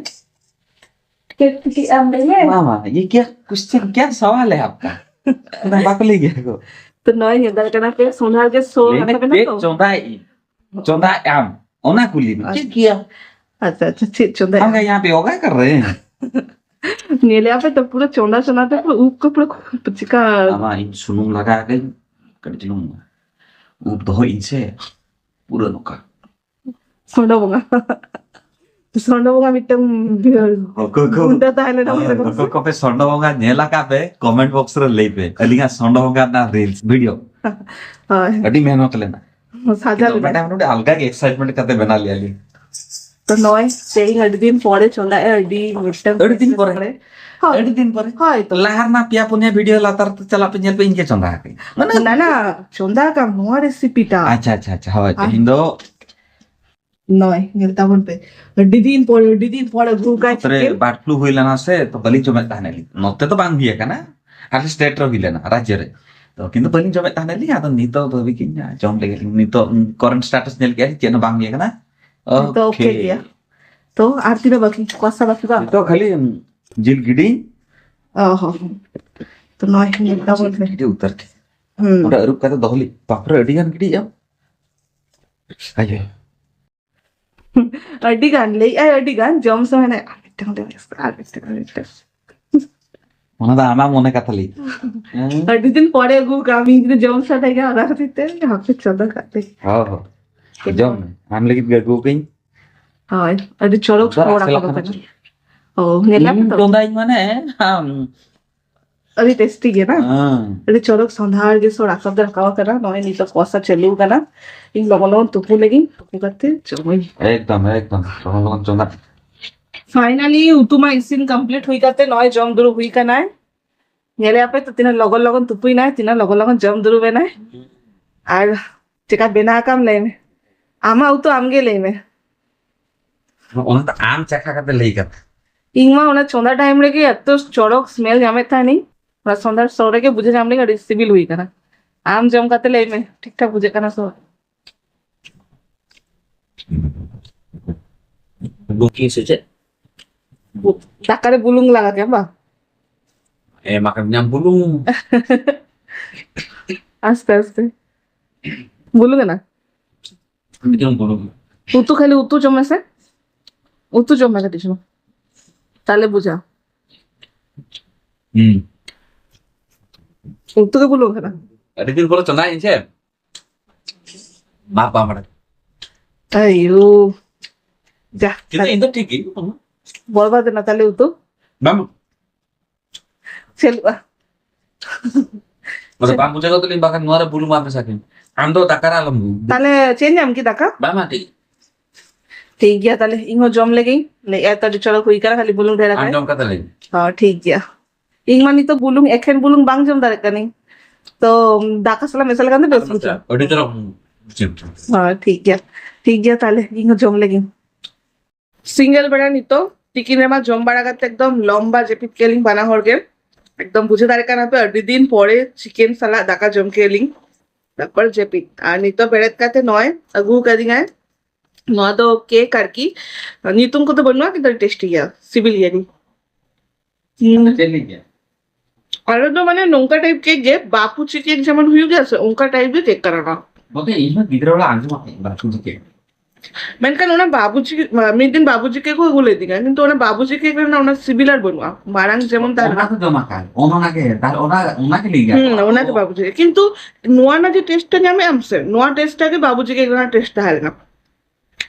ᱪᱤᱠᱟᱹᱭᱟᱢ ᱞᱟᱹᱭ ᱢᱮ᱾ ᱢᱟ ᱢᱟ, ये क्या क्वेश्चन, क्या सवाल है आपका? ᱚᱱᱟ ᱵᱟᱠᱚ ᱞᱟᱹᱭ ᱜᱮᱭᱟ ᱠᱚ᱾ ᱛᱚ ᱱᱚᱜᱼᱚᱭ ᱧᱮᱞ ᱫᱟᱲᱮᱭᱟᱜ ᱠᱟᱱᱟ ᱯᱮ ᱥᱳᱱᱟᱨ ᱜᱮ ᱥᱳ ᱞᱟᱹᱭ ᱢᱮ, ᱠᱟᱛᱷᱟ ᱠᱟᱱᱟ ᱪᱮᱫ ᱛᱚ᱾ ᱪᱚᱸᱫᱟᱭ ᱤᱧ? ᱪᱚᱸᱫᱟ ᱟᱢ? ᱚᱱᱟ ᱠᱩᱞᱤ ᱢᱮ᱾ ᱪᱮᱫ ᱜᱮᱭᱟ? ᱟᱪᱪᱷᱟ ᱟᱪᱪᱷᱟ, ᱪᱮᱫ ᱪᱚᱸᱫᱟ? हम क्या यहाँ पे योगा कर रहे हैं? ᱧᱮᱞᱮᱜᱼᱟ ᱯᱮ ᱛᱚ, ᱯᱩᱨᱟᱹ ᱪᱚᱸᱫᱟ ᱪᱚᱸᱫᱟ ᱛᱮ ᱯᱩᱨᱟᱹ ᱩᱵ ᱠᱚ ᱯᱩᱨᱟᱹ ᱪᱤᱠᱟ᱾ ᱟᱢᱟ ᱤᱧ ᱥᱩᱱᱩᱢ ᱞᱟᱜᱟᱣ ᱠᱟᱹᱧ, ᱠᱟᱹᱴᱤᱡ ᱪᱩᱞᱩᱝ ᱩᱵ ᱫᱚᱦᱚᱭ ᱤᱧ ᱥᱮ ᱯᱩᱨᱟᱹ ᱱᱚᱝᱠᱟ᱾ ᱥᱚᱸᱰᱚ ᱵᱚᱸᱜᱟ᱾ ᱥᱚᱸᱰᱚ ᱵᱚᱸᱜᱟ ᱢᱤᱫᱴᱟᱝ ᱚᱠᱚᱭ ᱠᱚ ᱜᱩᱱᱰᱟᱹ ᱛᱟᱦᱮᱸ ᱞᱮᱱᱟ, ᱚᱱᱟ ᱠᱚ ᱚᱠᱚᱭ ᱠᱚᱯᱮ ᱥᱚᱸᱰᱚ ᱵᱚᱸᱜᱟ ᱧᱮᱞ ᱟᱠᱟᱫ ᱯᱮ, ᱠᱚᱢᱮᱱᱴ ᱵᱚᱠᱥ ᱨᱮ ᱞᱟᱹᱭ ᱯᱮ᱾ ᱟᱹᱞᱤᱧᱟᱜ ᱥᱚᱸᱰᱚ ᱵᱚᱸᱜᱟ ᱨᱮᱱᱟᱜ ᱨᱤᱞᱥ ᱵᱷᱤᱰᱤᱭᱳ ᱦᱳᱭ᱾ ᱟᱹᱰᱤ ᱢᱮᱦᱱᱚᱛ ᱞᱮᱱᱟ᱾ ᱥᱟᱡᱟᱣ ᱠᱤᱱᱛᱩ ᱞᱮᱫᱟ᱾ ᱢᱤᱫᱴᱟᱝ ᱢᱤᱫᱴᱟᱝ ᱟᱞᱜᱟ ᱜᱮ ᱮᱠᱥᱟᱭᱴᱢᱮᱱᱴ ᱠᱟᱛᱮ ᱵᱮᱱᱟᱣ ᱞᱮᱭᱟ ᱞᱤᱧ᱾ ᱛᱚ ᱱᱚᱜᱼᱚᱭ ᱛᱮᱦᱮᱧ ᱟᱹᱰᱤ ᱫᱤᱱ ᱯᱚᱨᱮ ᱪᱚᱸᱫᱟᱭᱟ, ᱟᱹᱰᱤ ᱢᱤᱫᱴᱟᱝ ᱟᱹᱰᱤ ᱫᱤᱱ ᱯᱚᱨᱮ? ᱦᱳᱭ᱾ ᱟᱹᱰᱤ ᱫᱤᱱ ᱯᱚᱨᱮ? ᱦᱳᱭ ᱛᱚ᱾ ᱞᱟᱦᱟ ᱨᱮᱱᱟᱜ ᱯᱮᱭᱟ ᱯᱩᱱᱭᱟ ᱵᱷᱤᱰᱤᱭᱳ ᱞᱟᱛᱟᱨ ᱛᱮ ᱪᱟᱞᱟᱜ ᱯᱮ, ᱧᱮᱞ ᱯᱮ, ᱤᱧ ᱜᱮ ᱪᱚᱸᱫᱟ ᱟᱠᱟᱫᱟᱹᱧ᱾ ᱢᱟᱱᱮ ᱱᱟ ᱱᱟ, ᱪᱚᱸᱫᱟ ᱠᱟᱢ ᱱᱚᱣᱟ ᱨᱮᱥᱤᱯᱤ ᱴᱟ᱾ ᱟᱪᱪᱷᱟ ᱟᱪᱪᱷᱟ ᱟᱪᱪᱷᱟ, ᱦᱳᱭ, ᱟᱨ ᱛᱮᱦᱮᱧ ᱫᱚ ᱱᱚᱜᱼᱚᱭ ᱧᱮᱞ ᱛᱟᱵᱚᱱ ᱯᱮ, ᱟᱹᱰᱤ ᱫᱤᱱ ᱯᱚᱨᱮ, ᱟᱹᱰᱤ ᱫᱤᱱ ᱯᱚᱨᱮ ᱟᱹᱜᱩ ᱠᱟᱭ ᱱᱚᱛᱮ ᱨᱮ ᱪᱤᱠᱮᱱ᱾ ᱵᱟᱨᱰ ᱯᱷᱞᱩ ᱦᱩᱭ ᱞᱮᱱᱟ ᱥᱮ, ᱛᱚ ᱵᱟᱹᱞᱤᱧ ᱡᱚᱢᱮᱫ ᱛᱟᱦᱮᱱᱟ ᱞᱤᱧ᱾ ᱱᱚᱛᱮ ᱫᱚ ᱵᱟᱝ ᱦᱩᱭ ᱟᱠᱟᱱᱟ, ᱟᱞᱮ ᱥᱴᱮᱴ ᱨᱮ ᱦᱩᱭ ᱞᱮᱱᱟ, ᱨᱟᱡᱽᱡᱚ ᱨᱮ᱾ ᱛᱚ ᱠᱤᱱᱛᱩ ᱵᱟᱹᱞᱤᱧ ᱡᱚᱢᱮᱫ ᱛᱟᱦᱮᱱᱟ ᱞᱤᱧ, ᱟᱫᱚ ᱱᱤᱛᱚᱜ ᱫᱚ ᱦᱟᱹᱵᱤᱡ ᱤᱧ ᱡᱚᱢ ᱞᱮᱜᱮ ᱞᱤᱧ᱾ ᱱᱤᱛᱚᱜ ᱠᱚᱨᱮᱱᱴ ᱥᱴᱮᱴᱟᱥ ᱧᱮᱞ ᱠᱮᱜᱼᱟ ᱞᱤᱧ, ᱪᱮᱫ ᱦᱚᱸ ᱵᱟᱝ ᱦᱩᱭ ᱟᱠᱟᱱᱟ᱾ ᱱᱤᱛᱚᱜ ᱳᱠᱮ ᱳᱠᱮ᱾ ᱜᱮᱭᱟ᱾ ᱛᱚ ᱟᱨ ᱛᱤᱱᱟᱹᱜ ᱵᱟᱹᱠᱤ, ᱠᱚᱥᱟ ᱵᱟᱹᱠᱤ ᱵᱟᱝ? ᱱᱤᱛᱚᱜ ᱠᱷᱟᱹᱞᱤ ᱡᱤᱞ ᱜᱤᱰᱤ᱾ ᱚ ᱦᱚᱸ᱾ ᱛᱚ ᱱᱚᱜᱼᱚᱭ ᱧᱮᱞ ᱛᱟᱵᱚᱱ ᱯᱮ᱾ ᱜᱤᱰᱤ ᱩᱛᱟᱹᱨ ᱠᱮᱫ᱾ ᱦᱩᱸ᱾ ᱚᱸᱰᱮ ᱟᱹᱨᱩᱵ ᱠᱟᱛᱮ ᱫᱚᱦᱚ ᱞᱮ᱾ ᱵᱟᱯᱨᱮ, ᱟᱹᱰᱤ ᱜᱟᱱ ᱜᱤᱰᱤᱭᱟᱢ᱾ ᱟᱭᱳ᱾ ᱟᱹᱰᱤ ᱜᱟᱱ ᱞᱟᱹᱭᱮᱜᱼᱟᱭ, ᱟᱹᱰᱤ ᱜᱟᱱ ᱡᱚᱢ ᱥᱚᱢᱚᱭ ᱦᱟᱱᱮ ᱟᱨ ᱢᱤᱫᱴᱟᱝ ᱞᱟᱹᱭ ᱢᱮ, ᱟᱨ ᱢᱤᱫᱴᱟᱝ, ᱟᱨ ᱢᱤᱫᱴᱟᱝ᱾ ᱚᱱᱟ ᱫᱚ ᱟᱢᱟᱜ ᱢᱚᱱᱮ ᱠᱟᱛᱷᱟ ᱞᱟᱹᱭ᱾ ᱦᱮᱸ? ᱟᱹᱰᱤ ᱫᱤᱱ ᱯᱚᱨᱮ ᱟᱹᱜᱩ ᱠᱟᱜ ᱢᱤᱭᱟᱹᱧ, ᱡᱩᱫᱤ ᱡᱚᱢ ᱥᱟᱱᱟᱭ ᱠᱟᱱᱟ, ᱚᱱᱟ ᱠᱷᱟᱹᱛᱤᱨ ᱛᱮ ᱦᱟᱯᱮ ᱪᱚᱸᱫᱟ ᱠᱟᱜ ᱞᱮ᱾ ᱦᱚᱸ ᱦᱚᱸ᱾ ᱡᱚᱢ ᱢᱮ᱾ ᱟᱢ ᱞᱟᱹᱜᱤᱫ ᱜᱮ ᱟᱹᱜᱩ ᱠᱟᱹᱧ᱾ ᱦᱳᱭ, ᱟᱹᱰᱤ ᱪᱚᱨᱚᱠ ᱪᱚᱨᱚᱠ ᱦᱚᱲ ᱪᱟᱞᱟᱜ ᱟᱠᱚ ᱠᱟᱱᱟ ᱠᱟᱱᱟ᱾ ᱪᱚ᱾ ᱚ, ᱧᱮᱞ ᱧᱟᱢ ᱤᱧ ᱛᱚ? ᱪᱚᱸᱫᱟᱧ ᱢᱟᱱᱮ ᱟᱢ᱾ ᱟᱹᱰᱤ ᱴᱮᱥᱴᱤ ᱜᱮ ᱵᱟᱝ? ᱦᱮᱸ᱾ ᱟᱹᱰᱤ ᱪᱚᱨᱚᱠ ᱥᱚᱸᱫᱷᱟᱲ ᱜᱮ ᱥᱚ ᱨᱟᱠᱟᱵ ᱫᱚ ᱨᱟᱠᱟᱵ ᱟᱠᱟᱱᱟ᱾ ᱱᱚᱜᱼᱚᱭ ᱱᱤᱛᱚᱜ ᱠᱚᱥᱟ ᱪᱟᱹᱞᱩ ᱟᱠᱟᱱᱟ᱾ ᱤᱧ ᱞᱚᱜᱚᱱ ᱞᱚᱜᱚᱱ ᱛᱩᱯᱩ ᱞᱮᱜᱤᱧ, ᱛᱩᱯᱩ ᱠᱟᱛᱮ ᱡᱚᱢᱟᱹᱧ᱾ ᱮᱠᱫᱚᱢ, ᱮᱠᱫᱚᱢ᱾ ᱞᱚᱜᱚᱱ ᱞᱚᱜᱚᱱ ᱪᱚᱸᱫᱟ᱾ ᱯᱷᱟᱭᱱᱟᱞᱤ ᱩᱛᱩ ᱢᱟ ᱤᱥᱤᱱ ᱠᱚᱢᱯᱞᱤᱴ ᱦᱩᱭ ᱠᱟᱛᱮ ᱱᱚᱜᱼᱚᱭ ᱡᱚᱢ ᱫᱩᱲᱩᱵ ᱦᱩᱭ ᱠᱟᱱᱟᱭ᱾ ᱧᱮᱞᱮ ᱟᱯᱮ ᱛᱚ ᱛᱤᱱᱟᱹᱜ ᱞᱚᱜᱚᱱ ᱞᱚᱜᱚᱱ ᱛᱩᱯᱩᱭᱱᱟᱭ, ᱛᱤᱱᱟᱹᱜ ᱞᱚᱜᱚᱱ ᱞᱚᱜᱚᱱ ᱡᱚᱢ ᱫᱩᱲᱩᱵ ᱮᱱᱟᱭ᱾ ᱟᱨ ᱪᱮᱠᱟ ᱵᱮᱱᱟᱣ ᱟᱠᱟᱢ ᱞᱟᱹᱭ ᱢᱮ᱾ ᱟᱢᱟᱜ ᱩᱛᱩ ᱟᱢ ᱜᱮ ᱞᱟᱹᱭ ᱢᱮ᱾ ᱚᱱᱟ ᱫᱚ ᱟᱢ ᱪᱟᱠᱷᱟ ᱠᱟᱛᱮ ᱞᱟᱹᱭ ᱠᱟᱛᱮ᱾ ᱤᱧ ᱢᱟ ᱚᱱᱟ ᱪᱚᱸᱫᱟ ᱴᱟᱭᱤᱢ ᱨᱮᱜᱮ ᱮᱛᱚ ᱪᱚᱨᱚᱠ ᱥᱢᱮᱞ ᱧᱟᱢᱮᱫ ᱛᱟᱦᱮᱱᱤᱧ᱾ ᱚᱱᱟ ᱪᱚᱸᱫᱟ ᱥᱚ ᱨᱮᱜᱮ ᱵᱩᱡᱷᱟᱹᱣ ᱧᱟᱢ ᱞᱮᱜᱮ ᱟᱹᱰᱤ ᱥᱤᱵᱤᱞ ᱦᱩᱭ ᱠᱟᱱᱟ᱾ ᱟᱢ ᱡᱚᱢ ᱠᱟᱛᱮ ᱞᱟᱹᱭ ᱢᱮ, ᱴᱷᱤᱠ ᱴᱷᱟᱠ ᱵᱩᱡᱷᱟᱹᱜ ᱠᱟᱱᱟ ᱥᱮ ᱵᱟᱝ? ᱵᱩᱠᱤ ᱥᱮ ᱪᱮᱫ? ᱵᱩ-, ᱫᱟᱠᱟ ᱨᱮ ᱵᱩᱞᱩᱝ ᱞᱟᱜᱟᱜ ᱜᱮᱭᱟ ᱵᱟᱝ? ᱮᱢ ᱟᱠᱟᱫᱤᱧᱟᱢ ᱵᱩᱞᱩᱝ᱾ ᱟᱥᱛᱮ ᱟᱥᱛᱮ᱾ ᱵᱩᱞᱩᱝ ᱮᱱᱟ? ᱢᱤᱫᱴᱟᱝ ᱵᱩᱞᱩᱝ᱾ ᱩᱛᱩ ᱠᱷᱟᱹᱞᱤ ᱩᱛᱩ ᱡᱚᱢ ᱢᱮᱥᱮ᱾ ᱩᱛᱩ ᱡᱚᱢ ᱢᱮ ᱠᱟᱹᱴᱤᱡ ᱪᱩᱞᱩᱝ᱾ ᱛᱟᱦᱞᱮ ᱵᱩᱡᱟ᱾ ᱦᱩᱸ᱾ ᱩᱛᱩ ᱜᱮ ᱵᱩᱞᱩᱝ ᱠᱟᱱᱟ᱾ ᱟᱹᱰᱤ ᱫᱤᱱ ᱯᱚᱨᱮ ᱪᱚᱸᱫᱟᱭ ᱤᱧ ᱥᱮ᱾ ᱢᱟ ᱵᱟᱢ ᱵᱟᱲᱟᱭ᱾ ᱟᱭᱳ᱾ ᱡᱟ᱾ ᱠᱤᱱᱛᱩ ᱤᱧ ᱫᱚ ᱴᱷᱤᱠ ᱜᱮ᱾ ᱵᱚᱨᱵᱟᱫ ᱮᱱᱟ ᱛᱟᱦᱞᱮ ᱩᱛᱩ? ᱵᱟᱝ᱾ ᱪᱟᱹᱞᱩᱜᱼᱟ᱾ ᱢᱟᱱᱮ ᱵᱟᱝ ᱵᱩᱡᱷᱟᱹᱣ ᱠᱟᱛᱮ ᱞᱤᱧ ᱵᱟᱠᱷᱟᱱ ᱱᱚᱣᱟ ᱨᱮ ᱵᱩᱞᱩᱝ ᱵᱟᱝ ᱢᱮᱥᱟ ᱠᱤᱱ᱾ ᱟᱢ ᱫᱚ ᱫᱟᱠᱟ ᱨᱮ ᱟᱞᱚᱢ ᱛᱟᱦᱞᱮ ᱪᱮᱫ ᱧᱟᱢ ᱠᱤ ᱫᱟᱠᱟ? ᱵᱟᱝ, ᱵᱟᱝ, ᱴᱷᱤᱠ᱾ ᱴᱷᱤᱠ ᱜᱮᱭᱟ, ᱛᱟᱦᱞᱮ ᱤᱧ ᱦᱚᱸ ᱡᱚᱢ ᱞᱮᱜᱤᱧ᱾ ᱞᱟᱹᱭᱮᱫᱼᱟ ᱛᱚ ᱟᱹᱰᱤ ᱪᱚᱨᱚᱠ ᱦᱩᱭ ᱠᱟᱱᱟ, ᱠᱷᱟᱹᱞᱤ ᱵᱩᱞᱩᱝ ᱰᱷᱮᱨ ᱟᱢ ᱟᱠᱟᱱ᱾ ᱡᱚᱢ ᱠᱟᱛᱮ ᱞᱟᱹᱭ ᱢᱮ᱾ ᱦᱚᱸ, ᱴᱷᱤᱠ ᱜᱮᱭᱟ᱾ ᱤᱧ ᱢᱟ ᱱᱤᱛᱚᱜ ᱵᱩᱞᱩᱝ, ᱮᱠᱷᱮᱱ ᱵᱩᱞᱩᱝ ᱵᱟᱝ ᱡᱚᱢ ᱫᱟᱲᱮᱭᱟᱜ ᱠᱟᱹᱱᱟᱹᱧ᱾ ᱛᱚ ᱫᱟᱠᱟ ᱥᱟᱞᱟᱜ ᱢᱮᱥᱟ ᱞᱮᱠᱷᱟᱱ ᱫᱚ ᱵᱮᱥ ᱵᱩᱡᱷᱟᱹᱜᱼᱟ᱾ ᱟᱹᱰᱤ ᱪᱚᱨᱚᱠ ᱵᱩᱡᱷᱟᱹᱜᱼᱟ᱾ ᱦᱚᱸ, ᱴᱷᱤᱠ ᱜᱮᱭᱟ᱾ ᱴᱷᱤᱠ ᱜᱮᱭᱟ, ᱛᱟᱦᱞᱮ ᱤᱧ ᱦᱚᱸ ᱡᱚᱢ ᱞᱮᱜᱤᱧ᱾ ᱥᱤᱸᱜᱟᱹᱲ ᱵᱮᱲᱟ ᱱᱤᱛᱚᱜ ᱛᱤᱠᱤᱱ ᱨᱮᱢᱟ ᱡᱚᱢ ᱵᱟᱲᱟ ᱠᱟᱛᱮ ᱮᱠᱫᱚᱢ ᱞᱚᱢᱵᱟ ᱡᱟᱹᱯᱤᱫ ᱠᱮᱫ ᱞᱤᱧ ᱵᱟᱱᱟ ᱦᱚᱲ ᱜᱮ᱾ ᱮᱠᱫᱚᱢ ᱵᱩᱡᱷᱟᱹᱣ ᱫᱟᱲᱮᱭᱟᱜ ᱠᱟᱱᱟ ᱯᱮ, ᱟᱹᱰᱤ ᱫᱤᱱ ᱯᱚᱨᱮ ᱪᱤᱠᱮᱱ ᱥᱟᱞᱟᱜ ᱫᱟᱠᱟ ᱡᱚᱢ ᱠᱮᱫ ᱞᱤᱧ, ᱛᱟᱨᱯᱚᱨ ᱡᱟᱹᱯᱤᱫ᱾ ᱟᱨ ᱱᱤᱛᱚᱜ ᱵᱮᱨᱮᱫ ᱠᱟᱛᱮ ᱱᱚᱜᱼᱚᱭ ᱟᱹᱜᱩ ᱟᱠᱟᱫᱤᱧᱟᱭ ᱱᱚᱣᱟ ᱫᱚ ᱠᱮᱠ ᱟᱨᱠᱤ, ᱧᱩᱛᱩᱢ ᱠᱚᱫᱚ ᱵᱟᱹᱱᱩᱜᱼᱟ, ᱠᱤᱱᱛᱩ ᱟᱹᱰᱤ ᱴᱮᱥᱴᱤ ᱜᱮᱭᱟ, ᱥᱤᱵᱤᱞ ᱜᱮᱭᱟ ᱟᱹᱰᱤ᱾ ᱦᱩᱸ᱾ ᱪᱮᱫ ᱞᱤᱧ ᱞᱟᱹᱭᱟ? ᱟᱞᱮ ᱫᱚ ᱢᱟᱱᱮ ᱱᱚᱝᱠᱟ ᱴᱟᱭᱤᱯ ᱠᱮᱠ ᱜᱮ, ᱵᱟᱯᱩᱪᱤ ᱠᱮᱠ ᱡᱮᱢᱚᱱ ᱦᱩᱭᱩᱜ ᱜᱮᱭᱟ ᱥᱮ, ᱚᱱᱠᱟ ᱴᱟᱭᱤᱯ ᱜᱮ ᱠᱮᱠ ᱠᱟᱱᱟ ᱱᱚᱣᱟ᱾ ᱵᱚᱞᱛᱮ ᱤᱧ ᱦᱚᱸ ᱜᱤᱫᱽᱨᱟᱹ ᱵᱮᱲᱟ ᱟᱸᱡᱚᱢ ᱟᱠᱟᱫ ᱤᱧ ᱵᱟᱯᱩᱪᱤ ᱠᱮᱠ᱾ ᱢᱮᱱᱠᱷᱟᱱ ᱚᱱᱟ ᱵᱟᱵᱩᱡᱤ, ᱢᱤᱫ ᱫᱤᱱ ᱵᱟᱵᱩᱡᱤ ᱠᱮᱠ ᱠᱚ ᱟᱹᱜᱩ ᱞᱮᱫᱤᱧᱟ, ᱠᱤᱱᱛᱩ ᱚᱱᱟ ᱵᱟᱵᱩᱡᱤ ᱠᱮᱠ ᱨᱮᱱᱟᱜ ᱚᱱᱟ ᱥᱤᱵᱤᱞ ᱟᱨ ᱵᱟᱹᱱᱩᱜᱼᱟ, ᱢᱟᱲᱟᱝ ᱡᱮᱢᱚᱱ ᱛᱟᱦᱮᱸ ᱚᱱᱟ ᱞᱮᱱᱟ᱾ ᱠᱚ ᱡᱚᱢ ᱟᱠᱟᱫ, ᱚᱱᱟ ᱚᱱᱟ ᱜᱮ, ᱛᱟᱦᱞᱮ ᱚᱱᱟ, ᱚᱱᱟ ᱜᱮ ᱞᱟᱹᱭ ᱜᱟᱱᱚᱜᱼᱟ᱾ ᱦᱩᱸ, ᱚᱱᱟ ᱜᱮ ᱵᱟᱵᱩᱡᱤ ᱠᱮᱠ᱾ ᱠᱤᱱᱛᱩ ᱱᱚᱣᱟ ᱨᱮᱱᱟᱜ ᱡᱮ ᱴᱮᱥᱴ ᱴᱟ ᱧᱟᱢᱮᱫ ᱟᱢ ᱥᱮ, ᱱᱚᱣᱟ ᱴᱮᱥᱴ ᱴᱟ ᱜᱮ ᱵᱟᱵᱩᱡᱤ ᱠᱮᱠ ᱨᱮᱱᱟᱜ ᱴᱮᱥᱴ ᱛᱟᱦᱮᱸ ᱞᱮᱱᱟ᱾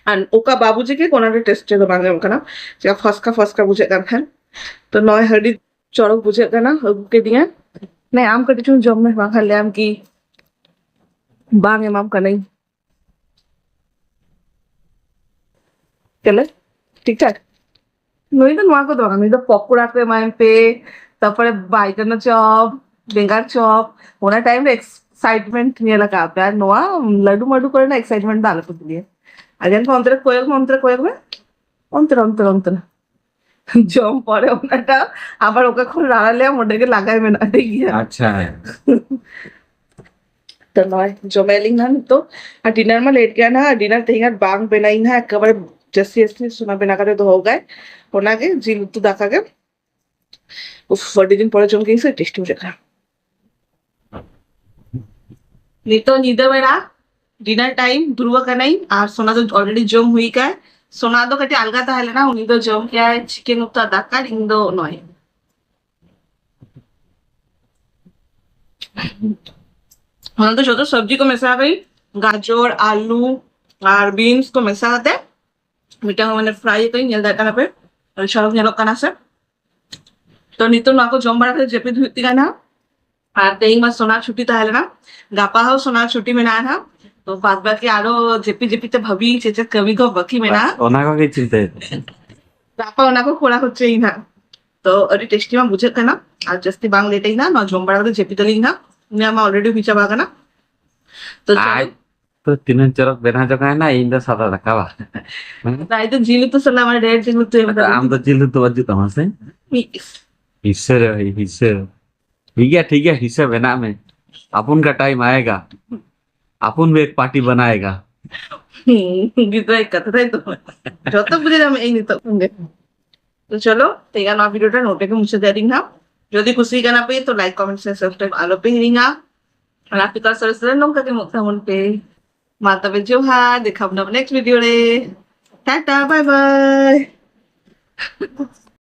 ᱟᱨ ᱚᱠᱟ ᱵᱟᱵᱩᱡᱤ ᱠᱮᱠ, ᱚᱱᱟ ᱨᱮ ᱴᱮᱥᱴ ᱫᱚ ᱵᱟᱝ ᱧᱟᱢᱚᱜ ᱠᱟᱱᱟ, ᱪᱮᱫ ᱯᱷᱟᱥᱠᱟ ᱯᱷᱟᱥᱠᱟ ᱵᱩᱡᱷᱟᱹᱜ ᱠᱟᱱ ᱛᱟᱦᱮᱸᱱ᱾ ᱛᱚ ᱱᱚᱜᱼᱚᱭ ᱟᱹᱰᱤ ᱪᱚᱨᱚᱠ ᱵᱩᱡᱷᱟᱹᱜ ᱠᱟᱱᱟ, ᱟᱹᱜᱩ ᱠᱮᱫᱤᱧᱟ᱾ ᱱᱮ, ᱟᱢ ᱠᱟᱹᱴᱤᱡ ᱪᱩᱞᱩᱝ ᱡᱚᱢ ᱢᱮ, ᱵᱟᱝᱠᱷᱟᱱ ᱞᱟᱹᱭᱟᱢ ᱠᱤ ᱵᱟᱝ ᱮᱢᱟᱢ ᱠᱟᱹᱱᱟᱹᱧ᱾ ᱪᱚᱞᱮ, ᱴᱷᱤᱠ ᱴᱷᱟᱠ᱾ ᱱᱩᱭ ᱫᱚ ᱱᱚᱣᱟ ᱠᱚᱫᱚ ᱵᱟᱝ, ᱱᱩᱭ ᱫᱚ ᱯᱚᱠᱚᱲᱟ ᱠᱚ ᱮᱢᱟᱭ ᱯᱮ, ᱛᱟᱨᱯᱚᱨᱮ ᱵᱟᱭᱜᱟᱱᱟ ᱪᱚᱯ, ᱵᱮᱸᱜᱟᱲ ᱪᱚᱯ, ᱚᱱᱟ ᱴᱟᱭᱤᱢ ᱨᱮ ᱮᱠᱥᱟᱭᱤᱴᱢᱮᱱᱴ ᱧᱮᱞ ᱟᱠᱟᱫ ᱯᱮ᱾ ᱟᱨ ᱱᱚᱣᱟ ᱞᱟᱹᱰᱩ ᱢᱟᱹᱰᱩ ᱠᱚᱨᱮᱱᱟᱜ ᱮᱠᱥᱟᱭᱤᱴᱢᱮᱱᱴ ᱫᱚ ᱟᱞᱚ ᱯᱮ ᱠᱩᱞᱤᱭᱟ᱾ ᱟᱨ ᱧᱮᱞ ᱯᱮ, ᱚᱱᱛᱮ ᱨᱮ ᱠᱚᱭᱚᱜ ᱢᱮ, ᱚᱱᱛᱮ ᱨᱮ ᱠᱚᱭᱚᱜ ᱢᱮ, ᱚᱱᱛᱮ ᱨᱮ, ᱚᱱᱛᱮ ᱨᱮ, ᱚᱱᱛᱮ ᱨᱮ᱾ ᱡᱚᱢ ᱯᱚᱨᱮ ᱚᱱᱟᱴᱟ ᱟᱵᱟᱨ ᱚᱠᱟ ᱠᱷᱚᱱ ᱨᱟᱲᱟ ᱞᱮᱭᱟ, ᱚᱸᱰᱮ ᱜᱮ ᱞᱟᱜᱟᱭ ᱢᱮᱱᱟᱜᱼᱟ, ᱴᱷᱤᱠ ᱜᱮᱭᱟ? ᱟᱪᱪᱷᱟ, ᱦᱮᱸ᱾ ᱛᱚ ᱱᱚᱜᱼᱚᱭ ᱡᱚᱢᱮᱫ ᱞᱤᱧ ᱱᱟᱦᱟᱜ ᱱᱤᱛᱚᱜ, ᱟᱨ ᱰᱤᱱᱟᱨ ᱢᱟ ᱞᱮᱴ ᱜᱮᱭᱟ ᱱᱟᱦᱟᱜ, ᱰᱤᱱᱟᱨ ᱛᱮᱦᱮᱧ ᱟᱨ ᱵᱟᱝ ᱵᱮᱱᱟᱭᱤᱧ ᱱᱟᱦᱟᱜ, ᱮᱠᱮᱵᱟᱨᱮ ᱡᱟᱹᱥᱛᱤ ᱡᱟᱹᱥᱛᱤ ᱥᱳᱱᱟ ᱵᱮᱱᱟᱣ ᱠᱟᱛᱮ ᱫᱚᱦᱚ ᱠᱟᱭ, ᱚᱱᱟᱜᱮ ᱡᱤᱞ ᱩᱛᱩ ᱫᱟᱠᱟ ᱜᱮ᱾ ᱩᱯᱷ, ᱟᱹᱰᱤ ᱫᱤᱱ ᱯᱚᱨᱮ ᱡᱚᱢ ᱠᱮᱫᱟᱹᱧ ᱥᱮ, ᱴᱮᱥᱴᱤ ᱵᱩᱡᱷᱟᱹᱜ ᱠᱟᱱᱟ᱾ ᱱᱤᱛᱚᱜ ᱧᱤᱫᱟᱹ ᱵᱮᱲᱟ ᱰᱤᱱᱟᱨ ᱴᱟᱭᱤᱢ, ᱫᱩᱲᱩᱵ ᱟᱠᱟᱱᱟᱹᱧ, ᱟᱨ ᱥᱳᱱᱟ ᱫᱚ ᱚᱞᱨᱮᱰᱤ ᱡᱚᱢ ᱦᱩᱭ ᱠᱟᱭ᱾ ᱥᱳᱱᱟ ᱫᱚ ᱠᱟᱹᱴᱤᱡ ᱟᱞᱜᱟ ᱛᱟᱦᱮᱸ ᱞᱮᱱᱟ, ᱩᱱᱤ ᱫᱚ ᱡᱚᱢ ᱠᱮᱟᱭ ᱪᱤᱠᱮᱱ ᱩᱛᱩ ᱟᱨ ᱫᱟᱠᱟ, ᱤᱧ ᱫᱚ ᱱᱚᱜᱼᱚᱭ᱾ ᱚᱱᱟ ᱫᱚ ᱡᱚᱛᱚ ᱥᱚᱵᱽᱡᱤ ᱠᱚ ᱢᱮᱥᱟ ᱠᱟᱛᱮ, ᱜᱟᱡᱚᱨ, ᱟᱞᱩ ᱟᱨ ᱵᱤᱱᱥ ᱠᱚ ᱢᱮᱥᱟ ᱠᱟᱛᱮ ᱢᱤᱫᱴᱟᱝ ᱢᱟᱱᱮ ᱯᱷᱨᱟᱭ ᱠᱟᱛᱮ, ᱧᱮᱞ ᱫᱟᱲᱮᱭᱟᱜ ᱠᱟᱱᱟ ᱯᱮ, ᱟᱹᱰᱤ ᱪᱚᱨᱚᱠ ᱧᱮᱞᱚᱜ ᱠᱟᱱᱟ ᱥᱮ᱾ ᱛᱚ ᱱᱤᱛᱚᱜ ᱱᱚᱣᱟ ᱠᱚ ᱡᱚᱢ ᱵᱟᱲᱟ ᱠᱟᱛᱮ ᱡᱟᱹᱯᱤᱫ ᱦᱩᱭᱩᱜ ᱛᱤᱧᱟ ᱱᱟᱦᱟᱜ᱾ ᱟᱨ ᱛᱮᱦᱮᱧ ᱢᱟ ᱥᱳᱱᱟ ᱪᱷᱩᱴᱤ ᱛᱟᱦᱮᱸ ᱞᱮᱱᱟ, ᱜᱟᱯᱟ ᱦᱚᱸ ᱥᱳᱱᱟ ᱪᱷᱩᱴᱤ ᱢᱮᱱᱟᱜᱼᱟ ᱱᱟᱦᱟᱜ᱾ ᱛᱚ ᱵᱟᱫ ᱵᱟᱹᱠᱤ ᱟᱨᱚ ᱡᱟᱹᱯᱤᱫ ᱡᱟᱹᱯᱤᱫ ᱛᱮ ᱵᱷᱟᱵᱤ ᱪᱮᱫ ᱪᱮᱫ ᱠᱟᱹᱢᱤ ᱠᱚ ᱵᱟᱹᱠᱤ ᱢᱮᱱᱟᱜᱼᱟ᱾ ᱚᱱᱟ ᱠᱚᱜᱮ ᱪᱤᱱᱛᱟᱹᱭ ᱫᱟ᱾ ᱜᱟᱯᱟ ᱚᱱᱟ ᱠᱚ ᱠᱚᱨᱟᱣ ᱦᱚᱪᱚᱭᱤᱧ ᱱᱟᱦᱟᱜ᱾ ᱛᱚ ᱟᱹᱰᱤ ᱴᱮᱥᱴᱤ ᱢᱟ ᱵᱩᱡᱷᱟᱹᱜ ᱠᱟᱱᱟ, ᱟᱨ ᱡᱟᱹᱥᱛᱤ ᱵᱟᱝ ᱞᱮᱴ ᱟᱹᱧ ᱱᱟᱦᱟᱜ, ᱱᱚᱣᱟ ᱡᱚᱢ ᱵᱟᱲᱟ ᱠᱟᱛᱮ ᱡᱟᱹᱯᱤᱫ ᱟᱹᱞᱤᱧ ᱱᱟᱦᱟᱜ᱾ ᱤᱧᱟᱹᱜ ᱢᱟ ᱚᱞᱨᱮᱰᱤ ᱦᱩᱭ ᱪᱟᱵᱟ ᱟᱠᱟᱱᱟ᱾ ᱛᱚ ᱪᱚᱞᱚ᱾ ᱟᱡ ᱛᱚ ᱛᱤᱱᱟᱹᱜ ᱪᱚᱨᱚᱠ ᱵᱮᱱᱟᱣ ᱡᱚᱝ ᱟᱭ ᱱᱟ, ᱤᱧ ᱫᱚ ᱥᱟᱫᱟ ᱫᱟᱠᱟ ᱵᱟ᱾ ᱟᱡ ᱫᱚ ᱡᱤᱞ ᱩᱛᱩ ᱥᱟᱞᱟᱜ ᱢᱟᱱᱮ ᱰᱷᱮᱨ ᱡᱤᱞ ᱩᱛᱩ ᱮᱢ ᱟᱫᱚ ᱠᱟᱫᱮ᱾ ᱟᱢ ᱫᱚ ᱡᱤᱞ ᱩᱛᱩ ᱵᱟᱹᱪᱩᱜ ᱛᱟᱢᱟ ᱥᱮ? ᱢᱤᱫ ᱯᱤᱥ᱾ ᱦᱤᱥᱟᱹ ᱨᱮ ᱵᱷᱟᱹᱭ, ᱦᱤᱥᱟᱹ᱾ ᱴᱷᱤᱠ ᱜᱮᱭᱟ, ᱴᱷᱤᱠ ᱜᱮᱭᱟ, ᱦᱤᱥᱟᱹ ᱵᱮᱱᱟᱜ ᱢᱮ᱾ ᱟᱯᱩᱱ ᱠᱟ ᱴᱟᱭᱤᱢ ᱟᱭᱮᱜᱟ, ᱟᱯᱩᱱ ᱵᱷᱤ ᱮᱠ ᱯᱟᱨᱴᱤ ᱵᱟᱱᱟᱭᱮᱜᱟ᱾ ᱦᱩᱸ, ᱜᱤᱫᱽᱨᱟᱹ ᱠᱟᱛᱷᱟ ᱛᱟᱭ ᱛᱚ᱾ ᱡᱚᱛᱚ ᱵᱩᱡᱷᱟᱹᱣ ᱧᱟᱢᱮᱫ ᱟᱹᱧ ᱱᱤᱛᱚᱜ ᱠᱷᱚᱱ ᱜᱮ᱾ ᱛᱚ ᱪᱚᱞᱚ, ᱛᱮᱦᱮᱧᱟᱜ ᱱᱚᱣᱟ ᱵᱷᱤᱰᱤᱭᱳ ᱴᱟ ᱱᱚᱰᱮ ᱜᱮ ᱢᱩᱪᱟᱹᱫ ᱫᱟᱲᱮᱭᱟᱜ ᱱᱟᱦᱟᱜ᱾ ᱡᱩᱫᱤ ᱠᱩᱥᱤ ᱠᱟᱱᱟ ᱯᱮ ᱛᱚ ᱞᱟᱭᱤᱠ, ᱠᱚᱢᱮᱱᱴ, ᱥᱮᱭᱟᱨ, ᱥᱟᱵᱥᱠᱨᱟᱭᱤᱵ ᱟᱞᱚ ᱯᱮ ᱦᱤᱲᱤᱧᱟ᱾ ᱟᱨ ᱟᱯᱮ ᱠᱚ ᱥᱚᱨᱮᱥ ᱨᱮ ᱱᱚᱝᱠᱟ ᱜᱮ ᱢᱚᱜ ᱛᱟᱵᱚᱱ ᱯᱮ᱾ ᱢᱟ ᱛᱚᱵᱮ ᱡᱚᱦᱟᱨ, ᱫᱮᱠᱷᱟᱣ ᱵᱚᱱᱟ ᱱᱮᱠᱥᱴ ᱵᱷᱤᱰᱤᱭᱳ ᱨᱮ᱾ ᱴᱟᱴᱟ, ᱵᱟᱭ ᱵᱟᱭ᱾